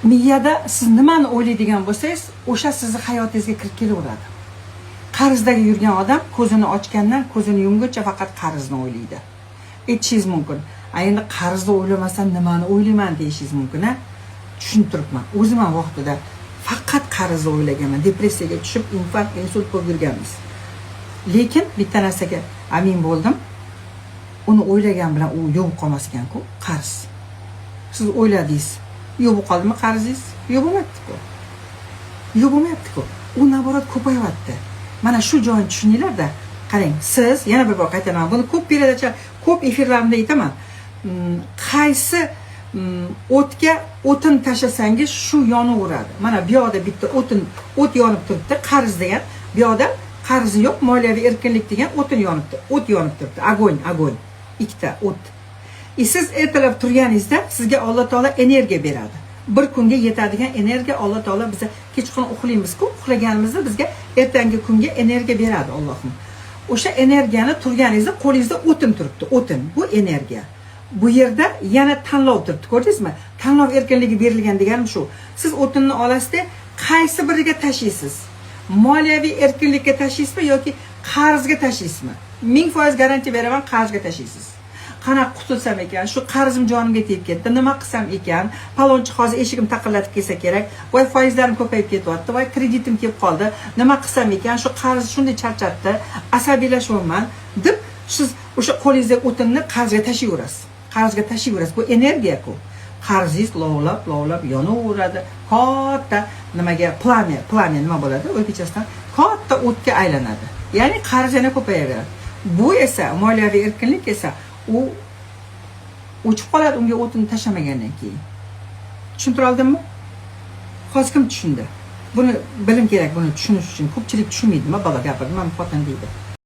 Miyada siz nimani o'ylaydigan bo'lsangiz, o'sha sizni hayotingizga kirib kelaveradi. Qarzdagi yurgan odam ko'zini ochgandan ko'zini yumguncha faqat qarzni o'ylaydi. Aytishingiz mumkin: "A, endi qarzni o'ylamasam, nimani o'ylayman?" deyishingiz mumkin. A, tushunib turibman, o'zim ham vaqtida faqat qarzni o'ylaganman, depressiyaga tushib, infarkt, insult bo'lib yurganmiz. Lekin bitta narsaga amin bo'ldim: uni o'ylagan bilan u yo'q bo'lib qolmas ekanku. Qarz, siz o'yladingiz, yo'q bo'lib qoldimi qarzingiz? Yo'q bo'lmayaptiku, yo'q bo'lmayaptiku, u наоборот ko'payyapti. Mana shu joyini tushuninglarda. Qarang, siz, yana bir bor qaytaraman, buni ko'p передача, ko'p efirlarimda aytaman. Qaysi o'tga o'tin tashlasangiz, shu yonaveradi. Mana bu yoqda bitta o'tin, o't yonib turibdi, qarz degan. Bu yoqda qarzi yo'q, moliyaviy erkinlik degan o'tin yonibdi, o't yonib turibdi, огонь, огонь, ikkita o't. И siz ertalab turganingizda sizga Alloh taolo energiya beradi, bir kunga yetadigan energiya. Alloh taolo biza kechqurun uxlaymizku, uxlaganimizda bizga ertangi kunga energiya beradi Allohim. O'sha energiyani turganingizda qo'lingizda o'tin turibdi. O'tin bu energiya. Bu yerda yana tanlov turibdi, ko'rdingizmi? Tanlov erkinligi berilgan deganim shu. Siz o'tinni olasizda, qaysi biriga tashlaysiz? Moliyaviy erkinlikka tashlaysizmi yoki qarzga tashlaysizmi? 1000% garantiya beraman, qarzga tashlaysiz. Qanaqa qutulsam ekan, shu qarzim jonimga tegib ketdi, nima qilsam ekan, palonchi hozir eshigimni taqillatib kelsa kerak, voy, foizlarim ko'payib ketyapti, voy, kreditim kelib qoldi, nima qilsam ekan, shu qarz shunday charchatdi, asabiylashyapman, deb siz o'sha qo'lingizdagi o'tinni qarzga tashlayverasiz, qarzga tashlayverasiz. Bu energiya-ku. Qarzingiz lovlab lovlab yonaveradi, katta nimaga, пламя, пламя nima bo'ladi o'zbekchasidan? Katta o'tga aylanadi, ya'ni qarz yana ko'payaveradi. Bu esa, moliyaviy erkinlik esa, u o'chib qoladi unga o'tini tashlamagandan keyin. Tushuntira oldimmi? Hozir kim tushundi buni? Bilim kerak buni tushunish uchun. Ko'pchilik tushunmaydi, nima balo gapirdi mana xotin deydi.